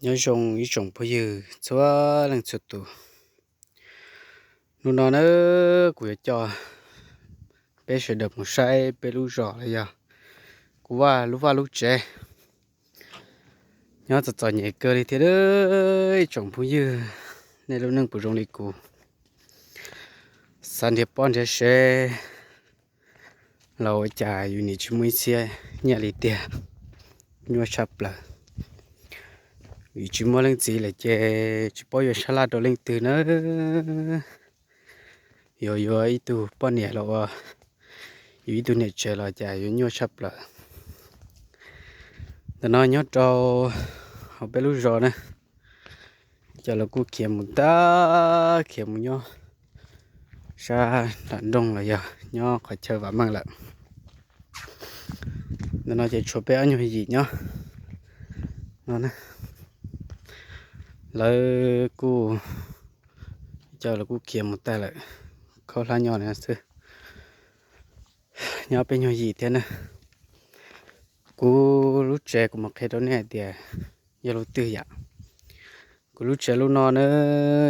Nyob zoo ib tsoom phooj ywg txhua leej txhua tus. Hnub no na, kuv yuav coj peb sawv daws mus saib peb lub zos los yog kuv vaj, lub vaj lub tsev. Nyob txom txom nyem kawg li thiab ib tsoom phooj ywg, nej lub neej puas zoo li kuv? Xav nrhiav poj nrhiav sev los ua cas yus nim tsis muaj ib txhiab nyiaj li tiag, nyuaj tshaj plaws. Yus tsis muaj leej txiv lawm ces tsis paub yuav sab laj rau leej twg na. Yuav yuav ib tug poj niam los ua yus ib tug niam tsev los cas yuav nyuaj tshaj plaws. Ntawm no nyob rau hauv peb lub zos na, cov lawv kuj khiav mus tag, khiav mus nyob sab nram nroog los yog nyob qhov chaw vam meej lawm. Ntawm no ces tshuav peb ob nyuag yim nyob no. Lawv kuj, cov lawv kuj khiav mus tag lawm, khaub hlab nyob no xwb. Nyob peb nyuag yim thiab na. Kuv lub tsev kuv mam qhia rau nej hais tias yog lub twg yom. Kuv lub tsev lub no na,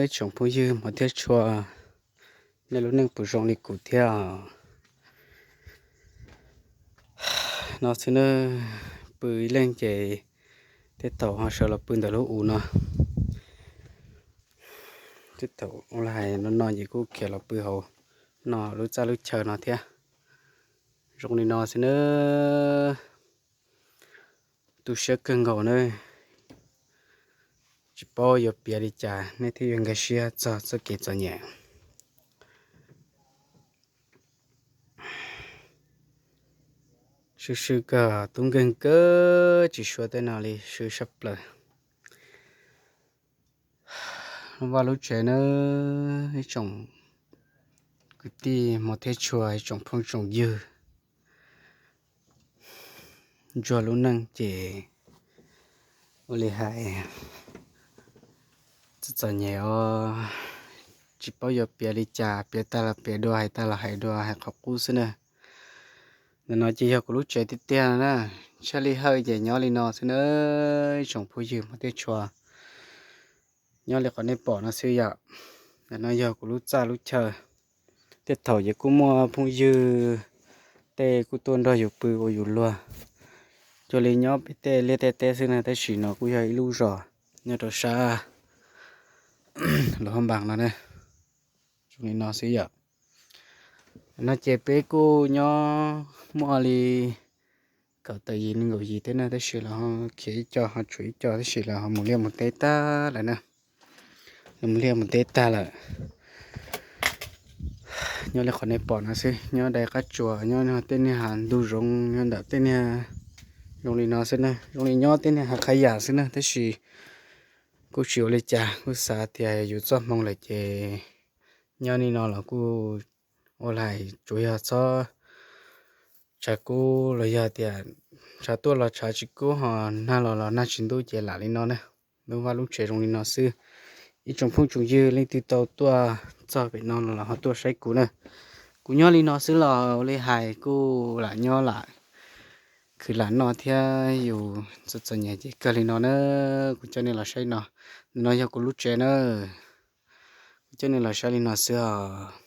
ib tsoom phooj ywg hmov thiab tshua, nej lub neej puas zoo li kuv thiab? No xwb na, pw ib leeg ces tej thaum ho sawv los pw ntawm lub u no. Tej thaum ua li hais no no ces kuj khiav los pw hauv no lub txaj lub chaw no thiab. Zoo li no xwb na. Tu siab kawg nkaus na, tsis paub yuav piav li cas nej thiaj yuav nkag siab txog txoj kev txom nyem. Swb swb kawg, tub nkeeg kawg, tsis suav tej no li, swb sab plaws. Lub vaj lub tsev na, ib tsoom kwv tij hmov thiab tshua, ib tsoom phooj tsoom ywg, ntsuag lub neej ces ua li hais txom txom nyem os, tsis paub yuav piav li cas, piav tag los piav dua, hais tag los hais dua, hais qhov qub xwb na. Ntawm no ces yog kuv lub tsev tiag tiag na, tshaj lij hawj ces nyob li no xwb na, ib tsoom phooj ywg hmov thiab tshua. Nyob li qhov nej pom no xwb yom. Ntawm no yog kuv lub txaj lub chaw. Tej thaum ces kuj muaj phooj ywg tej kuj tuaj nrog yus pw ua yus luag. Cuag li nyob peb tej liaj tej teb xwb na, tab sis no kuj yog ib lub zos nyob rau sab Luas Haj Npas no na. Zoo li no xwb yom. No ces peb kuj nyob muaj li kaum tawm yim nees nkaum yim thiab na, tab sis los ho khiav ib co, ho tshuav ib co, tab sis los ho mus liaj mus teb tag lawm na. Los mus liaj mus teb tag lawm. Nyob li qhov nej pom no xwb, nyob dai qab tsuas, nyob tej niag hav ntug zoov, nyob ntawm tej niag zoo li no xwb na, zoo li nyob tej niag hav qhab yam xwb na, tab sis kuj tsis ua li cas, kuj xav tias yus txoj hmoo lawm ces nyob li no los kuj ua li tsuas yog txhob tshav kub los yog tias tshav tuaj los tshav tsis kub, ho nag los los nag tsis ntub ces lam li no na. Lub vaj lub tsev zoo li no xwb. Ib tsoom phooj tsoom ywg leej twg tau tuaj txog pem no los ho tuaj saib kuv na. Kuv nyob li no xwb los ua li hais kuj lam nyob lam khwv lam noj thiab, yus txom txom nyem ces kawg li no na. Kuv coj nej los saib no, no yog kuv lub tsev na. Kuv coj nej los saib li no xwb os.